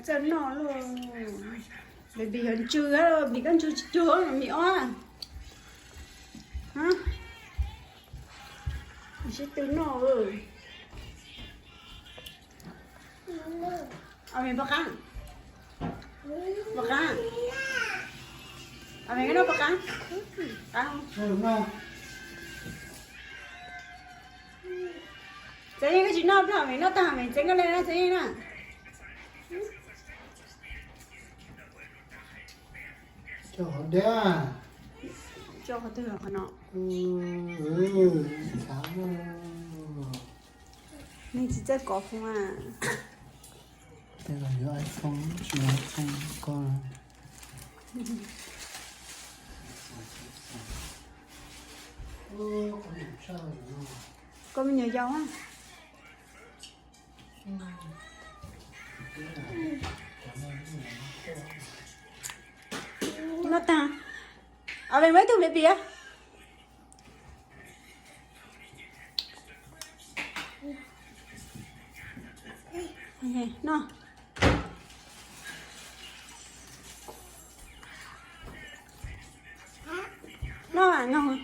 Txawj noj lauj. Baby yog ntsw, baby koj ntsw tsis cuag me ob. Sib tw noj. Abe pov qab. Pov qab. Abe koj noj pov qab. Qab. Txawm yeej koj tsis noj, Abe noj tag Abe txeeb koj le na, txawm yeej na. Coj qhov twg, qhov no. Nej tsis txawj kov foob a. Tej zaum yuav iPhone tsis yog iPhone koj. Koj me nyuam yaus a. Noj tag. Abe muab ib tug me piav. Noj. Noj, noj.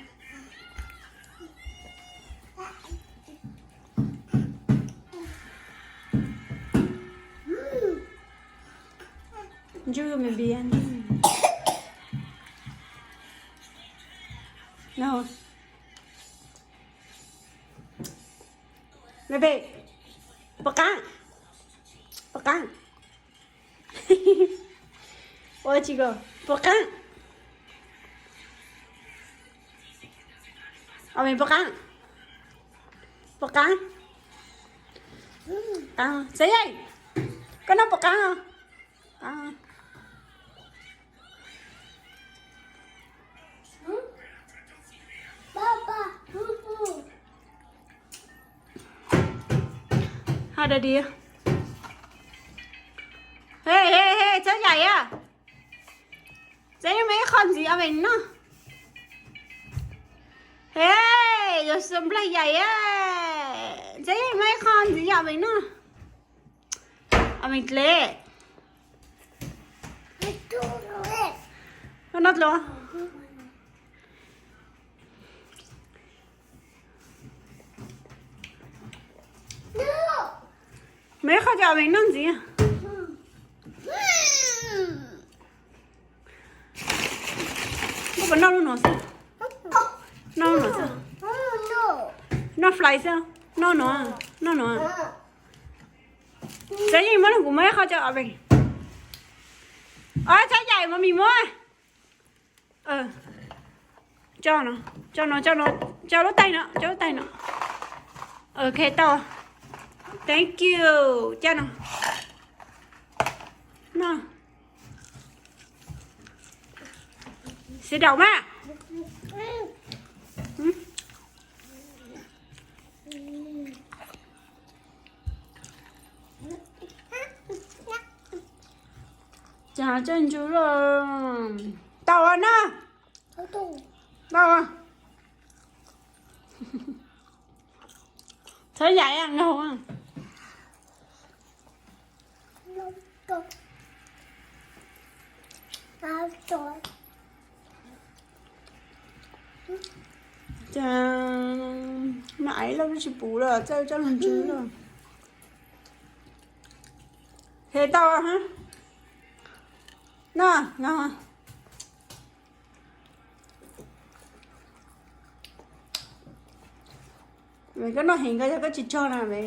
Ntsw me npias. Noj. Baby, pov qab. Pov qab. Ua tsis kos, pov qab. Abe pov qab. Pov qab. Txawj yeej, koj noj pov qab os. Hais dab tsi? He he he, Txawj Yais a, Txawj Yais muab ib qho ntxiv Abe noj. He, yuav xav nplaig Yais a, Txawj Yais muab ib qho ntxiv Abe noj. Abe dle. Koj noj dlua. Muab ib qho coj Abe noj ntxiv. Koj puas noj lub no xwb? Noj lub no xwb. Noj fly xwb. Noj no, noj no. Txawj Yais muab, kuv muab ib qho coj Abe. Txawj Yais, Mami muab. Tso no, tso no, tso no, tso lub tais no, tso lub tais no. Ok, tau. Thank you. Caj no. No. Xi daum mas. Cas txawj ntsw lawm. Tau na. Tau. Txhob yaim nkaug. Cas mas aiv loj tsis pum lawm, txawj coj los ntsw lawm. He tau ha. No, no. Koj noj heev koj yog koj tsis tso na me.